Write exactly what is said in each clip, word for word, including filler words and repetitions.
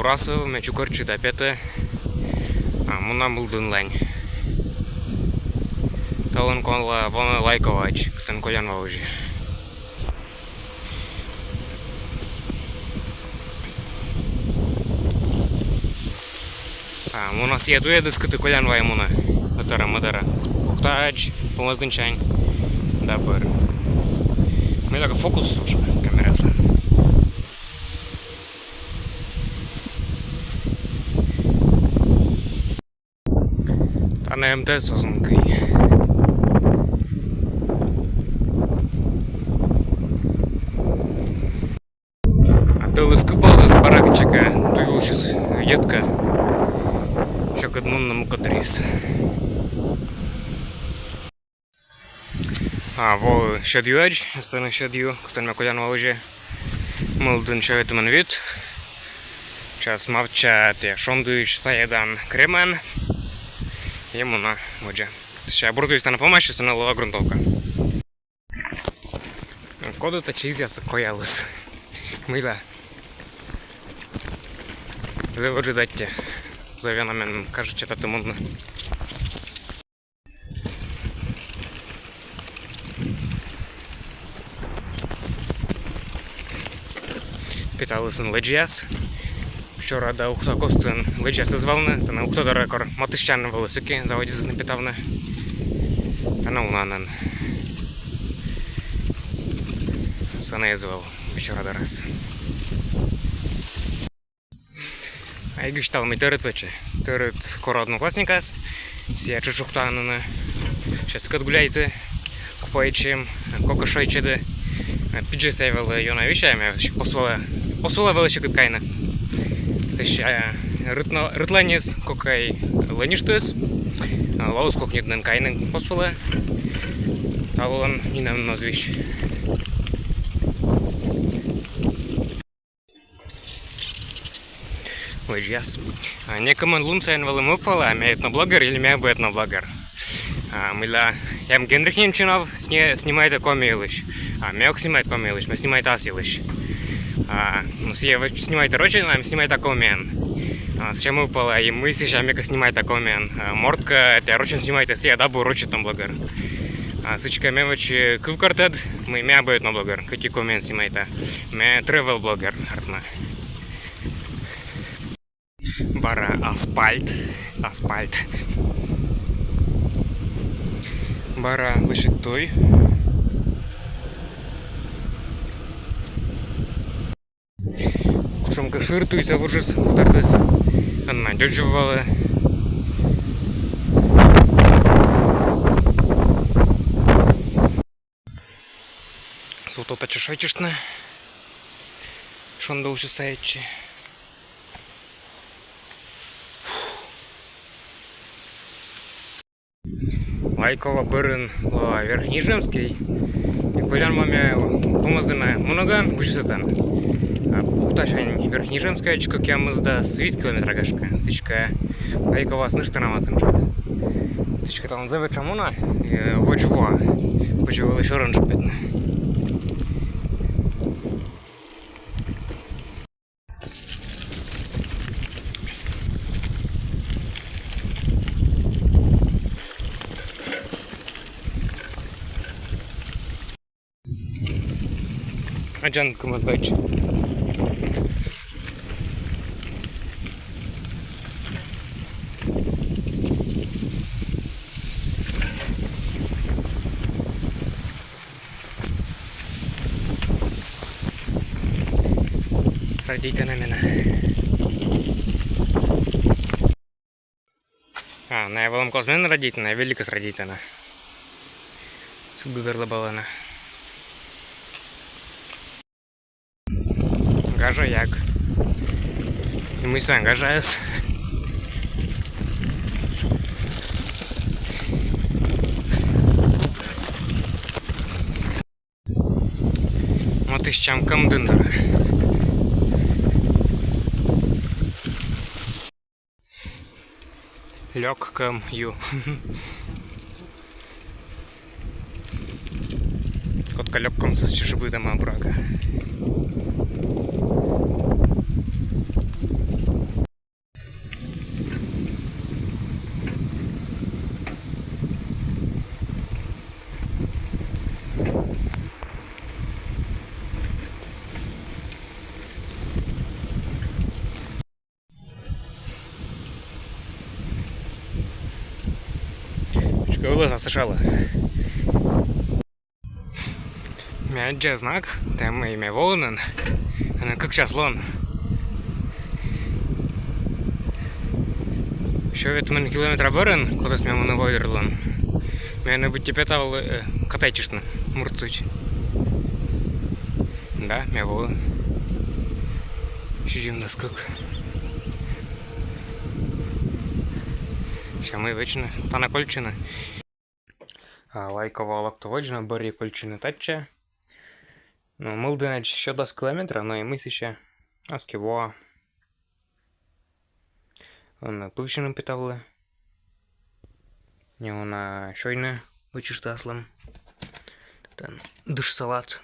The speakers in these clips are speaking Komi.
Бурасов, ме чукӧртчи да петі. А, муна Мылдінлань. Талун колӧ воны Лайковаӧдз, кытӧн колян ва узи. А, муна сійӧ туйӧдыс, кыті колян ваӧ мунӧ. Ӧтарӧ-мӧдарӧ. Ухтаӧдз, Помӧздінсянь да бӧр. Мыйла фокус уже камераыслӧн. Тані МТС оз нин кый. А тӧлыс кыпаліс, бара кытчӧкӧ туй вылысь йӧтка. Сьӧкыд мунны мукӧддырйиыс. А, вои Сьӧд юӧдз, ӧні Сьӧд ю, кытӧн ме колян ва узи. Мылдін сё ветымын вит. Час мавтча, тэ шондіысь сайӧдан кремӧн. И муна водзӧ. Сэсся бур туйыс тані помасьӧ, сэні лоӧ грунтовка. Коді татчӧ изъясӧ кояліс? Мыйла? Зэв ӧджыд аттьӧ. Зэв ёна мен кажитчӧ таті мунны. Петалісны лэдзьяс. Печора да Ухта костын лэдзьяс эз вӧвны, сэні Ухта дорӧ кор матыстчан вӧлі, сэки заводитісны петавны. Тані уна нин. Сэні эз вӧв Печора дорас. А эг висьтав, мый тӧрыт вӧчи. Тӧрыт корӧ одноклассникъяс. Сійӧ тшӧтш Ухтаын нин. Час сыкӧд гуляйті. Купайтчим, кокӧ шойччӧді. Пидзи сійӧ вӧлі ёна висьӧ, ме оз вӧлі, оз вӧлі вӧлі сьӧкыд кайны. Сэсся рытна-, рытланьыс кокӧй лӧньыштіс. Лоис кокньыд нин, кайны оз вӧлі. Талун нинӧм оз вись. Лэдзьяс. А, некымын лун сайын вӧлі мӧвпалӧ, а ме этноблогер или ме абу этноблогер. А, мыйла, эм Генрих Немчинов сни-, снимайтӧ коми йылысь. А ме ог снимайт коми йылысь, ме снимайта ас йылысь. А, ну, сійӧ вӧ-, снимайтӧ рочӧн, а ме снимайта комиӧн. А, сэсся мӧвпалӧ, и мый сэсся ме кӧ снимайта комиӧн. А, морт кӧ тэ рочӧн снимайтӧ, сійӧ да абу роч этноблогер. А, сідзкӧ, ме вӧчи, э, кывкӧртӧд, мый ме абу этноблогер, кӧть и комиӧн снимайта. Ме тревел-блогер, артмӧ. Бара асфальт, асфальт. Бара лӧсьыд туй. Кутшӧмкӧ шыр туйсӧ вуджис, вутӧртіс. Ӧні дзодзувлі. Сувтӧ татчӧ шойччыштны. Шонді улысь сайӧдчи. Лайкова бӧрын лоӧ Верхнеижемскӧй. И колян ва ме Помӧздінӧ мунігӧн гусьӧ сэтӧн. А Ухтасянь Верхнеижемскӧйӧдз кӧкъямысдас вит километра гашкӧ. Сідзкӧ, Лайковаыс нӧшта на матын жӧ. Сідзкӧ, талун зэв этша мунӧ, э, водзвыв. Позьӧ вӧлі сёрӧнджык петны. Аддзан, кымын бадӟ. Радейтана менӧ. А, найӧ вӧлӧмкоз мен радейтана, великыс радейтана. Сыгӧ верлӧ балана. Гажа як. И мый сійӧ гажаыс. Матыстчам Кӧм дін дорӧ. Лёк Кӧм ю. Кодкӧ Лёк Кӧмсӧ сэтчӧ шыбитӧма, буракӧ. Вылас асышалы. Ме аддза знак, тайӧ мый ме воинын. Ӧні кык час лун. Сё ӧтмӧн километра бӧрын, кодӧс ме муні войтырлӧн. Менӧ быттьӧ петавлі, э, катайтчыштны мурт сідз. Да, ме вои. Сизимдас кык. Сэсся мый вӧчны, тані кольччыны. А Лайкова локтӧ водзӧ, но бӧрйӧ кольччыны татчӧ. Но Мылдінӧдз сё дас километра, но и мый сэсся, аски воа. Ӧні пывсьыны петавлі. Неуна сёйны вӧчышта аслым. Тан дыш салат.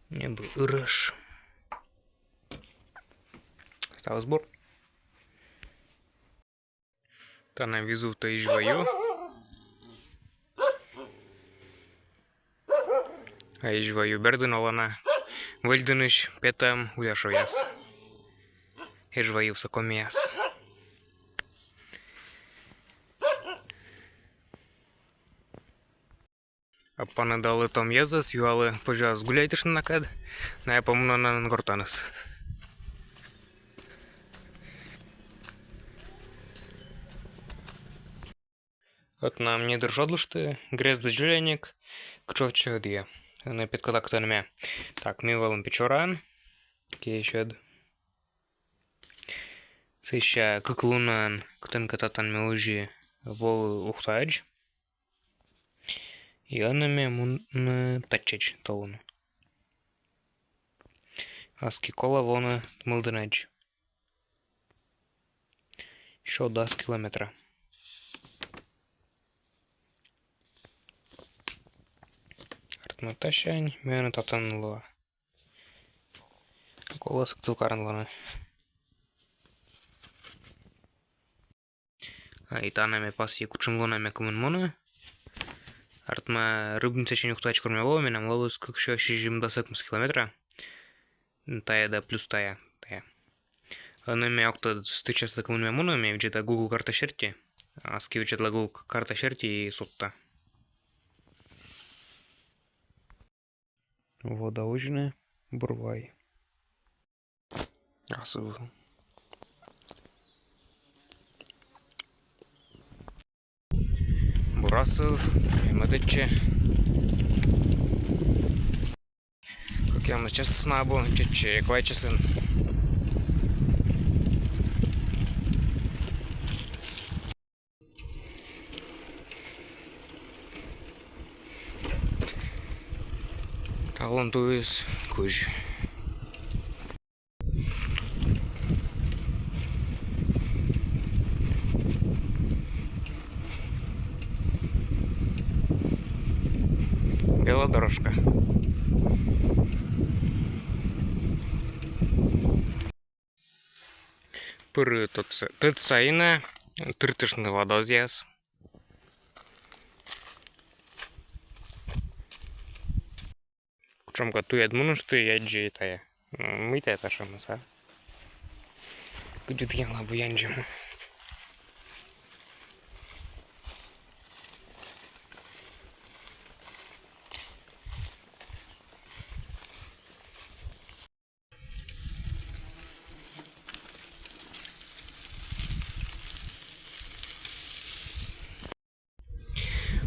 Небы ырӧш. Ставыс бур. Тані визувтӧ Изьва ю. А Изьва ю бердын олӧны Выльдінысь петӧм уяшӧвъяс. Изьва юсӧ комияс. А паныдалі том йӧзӧс, юалі, позьӧ-ас гуляйтыштны накӧд, найӧ пӧ мунӧны нин гортаныс. Ӧтнам недыр шодлышті, грезд дзоляник, кытшовтчӧ ӧдйӧ. Ӧні петкӧда, кытӧн ме. Так, ми вӧлім Печораын, киӧ сьӧд. Сэсся кык лунӧн, кытӧнкӧ татӧн ме узьи, волі Ухтаӧдз. И ӧні ме муні татчӧдз талун. Аски колӧ воны Мылдінӧдз. Сё дас километра. Артмӧ тасянь, ме ӧні татӧн лоа. Колӧ Сыктывкарын лоны. А, и тані ме пасйи, кутшӧм лунӧ ме кымын муні. Артмӧ Рыбницаысь Ухтаӧдз кор ме вои, менам лоис кык сё сизимдас ӧкмыс километра. Тайӧ да плюс тайӧ, тайӧ. Ӧні ме ог тӧд стӧчасьлы, кымын ме муні, ме видзӧда Google карта серти. Аски видзӧдла Google карта серти и судта. Вода узьны, бур вай. Асыв. Бур асыв, и мӧдӧдчӧ. Кӧкъямыс часыс на абу, чеччӧ квайт часын. Талун туйыс кузь. Велодорожка. Пыр тӧдса-, тӧдса инӧ тыртыштны вадозъяс. Кутшӧмкӧ туйӧд мунышті, аддзи тайӧ. Мый тайӧ татшӧмыс, а? Кыдзи тіян абу яндзим.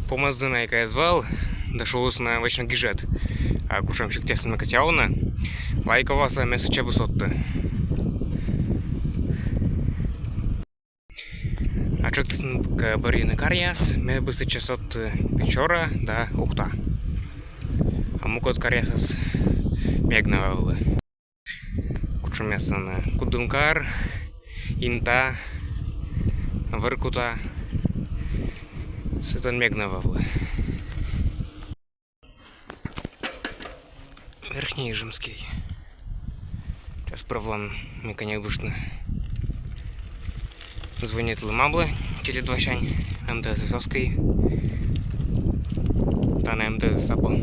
Помӧсдіна эг эз вӧв, да шуисны вӧчны гижӧд. А кутшӧм сиктъясын ме кӧсъя овны. Лайковасӧ ме сэтчӧ бы содты. А тшӧктісны кӧ бӧрйыны каръяс, ме бы сэтчӧ содты Печора да Ухта. А мукӧд каръясас ме эг на вӧвлы. Кутшӧмъясӧн, э, Кудымкар, Инта, Воркута. Сэтӧн ме эг на вӧвлы. Верхнеижемский. Час пробуам механик быштны. Звонитлі мамлы Теле двасянь, МТС-ӧс оз кӧ. Тані МТС абу.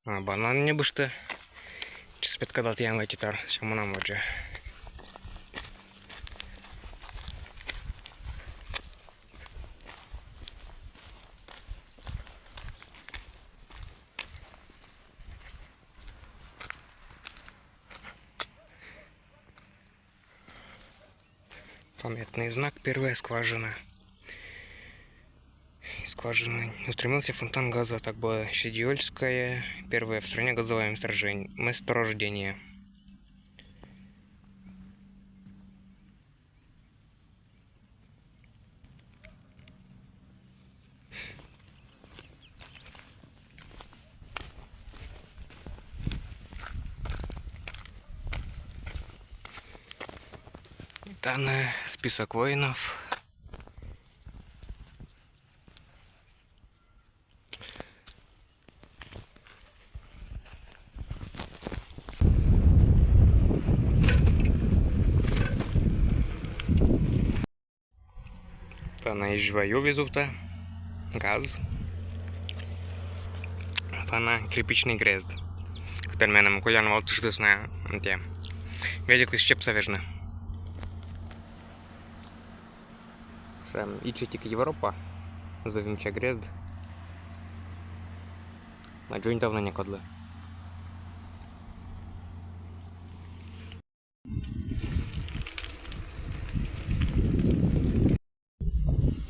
А, банан ньӧбышті. Час петкӧда, тіян вайти тар, сэсся мунам водзӧ. Памятный знак, первая скважина. Из скважины устремился фонтан газа, так была Щедиольская, первое в стране газовое месторождение. Месторождение. Тані список воинов. Тані изьва ю везувта. Газ. Тані кирпичный грезд, кытӧн меным колян валтыштіс на, те, великысь чепса вежны. Сэтшӧм ичӧтик Европа, зэв ичӧт грезд. Но дзоньтавны некодлы.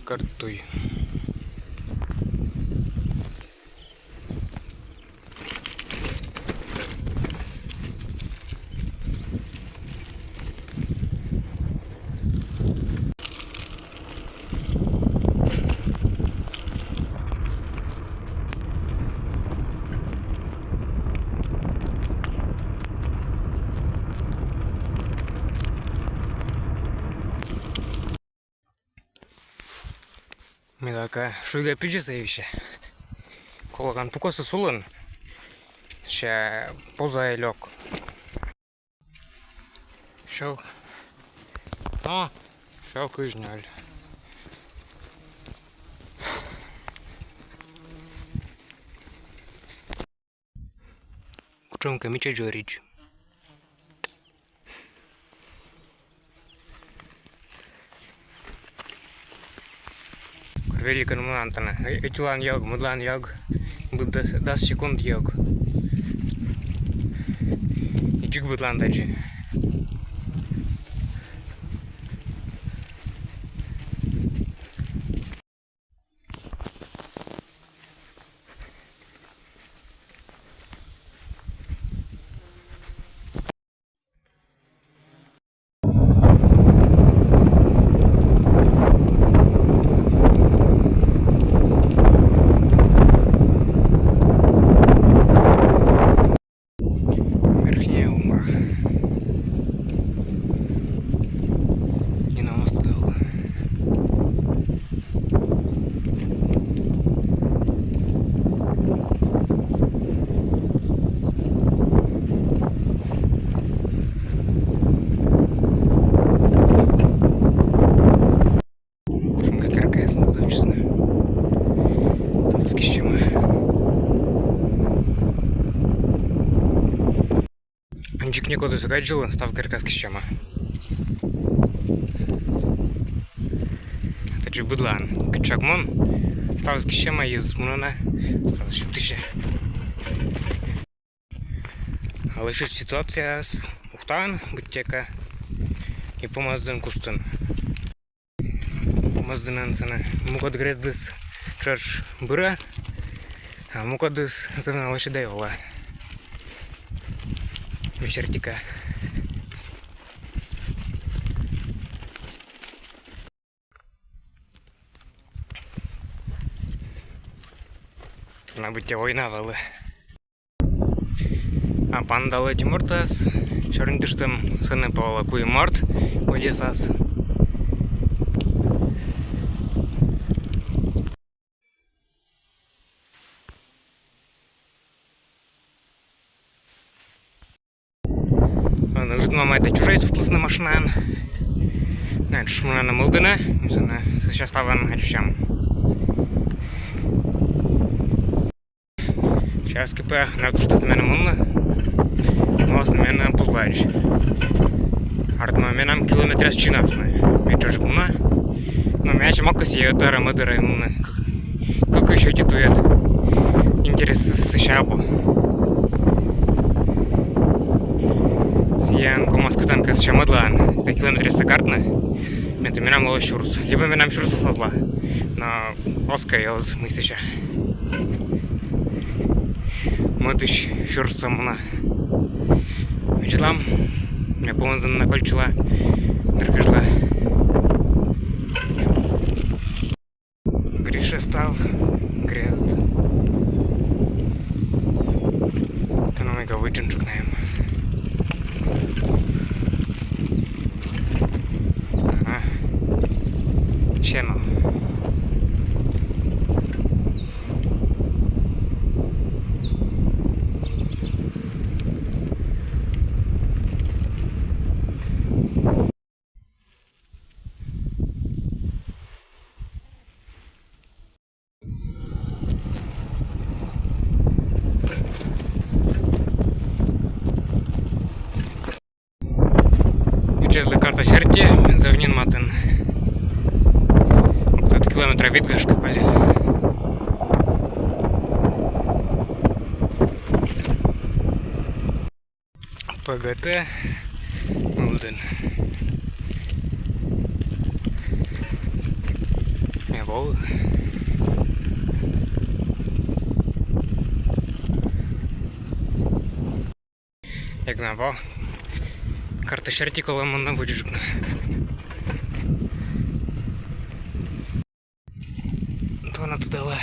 Кӧрт туй. Мыйлакӧ шуйга пидзӧ сійӧ висьӧ. Колӧ кӧ, пукӧсыс улын. Сэсся поза и лёк. Сё. А, сё кыдз нёль. Кутшӧмкӧ мича дзоридз. Кор великӧн мунан тані, ӧ-, ӧтилан ёг, мӧдлан ёг, быд дас, дас секунд ёг. И дзик быдлан тадзи. Верхняя Ума. И на мост дал. Кутшӧмкӧ керкаяс на кутасьӧны. Ставыс киссьӧма. Дзик некодыс ог аддзывлы, став керкаяс киссьӧма. Тадзи быдлаын. Кытшӧм мун, ставыс киссьӧма, йӧзыс мунӧны, ставыс сиктысьӧ. А лӧсьыд ситуацияыс Ухтаын быттьӧкӧ и Помӧсдін кустын. Помӧсдінын сэні мукӧд грездыс тшӧтш бырӧ, а мукӧдыс зэв на лӧсьыд ӧд вӧв. Вечӧртика. На быттьӧ война вӧлі. А паныдалӧ ӧти мортӧс, сёрнитыштӧм, сэні пӧ олӧ куим морт водзӧ сас. Ӧні ыджыд мамӧй тадз чужӧй сувтліс на машинаӧн. Найӧ тшӧтш мунӧны мылдыны, сэсся ставӧн аддзысям. Час кыпӧ на тушта сійӧ меным мунны. Но сійӧ меным пузладз. Артмӧ, менам километръяс чинасны. Ме тшӧтш муна. Но ме ачым ог кӧсйы ӧтарӧ-мӧдарӧ мунны. Кык-, кыкысь ӧти туйӧд. Интересыс сэсся абу. Сійӧн ковмас кытӧнкӧ сэсся мӧдлаын. Сё километръяссӧ картны. Ме тӧда, менам лоӧ сюрс. Либӧ менам сюрсыс оз ло. Но оз кӧ, оз, мый сэсся. Мӧдысь сюрсӧ муна. Видзӧдлам. Ме помӧсдінын на кольччыла. Дыр кежлӧ. Гриша став грезд. Тані ми кӧ видзын чукнам. Ага. Чема. Видзӧдлі карта серти, ме зэв нин матын. Кӧкъямыс километра вит, гашкӧ, колі. П Г Т. Молодец. Не вол. Як на во. Карта серти колӧ мунны водзджык на. То на туда.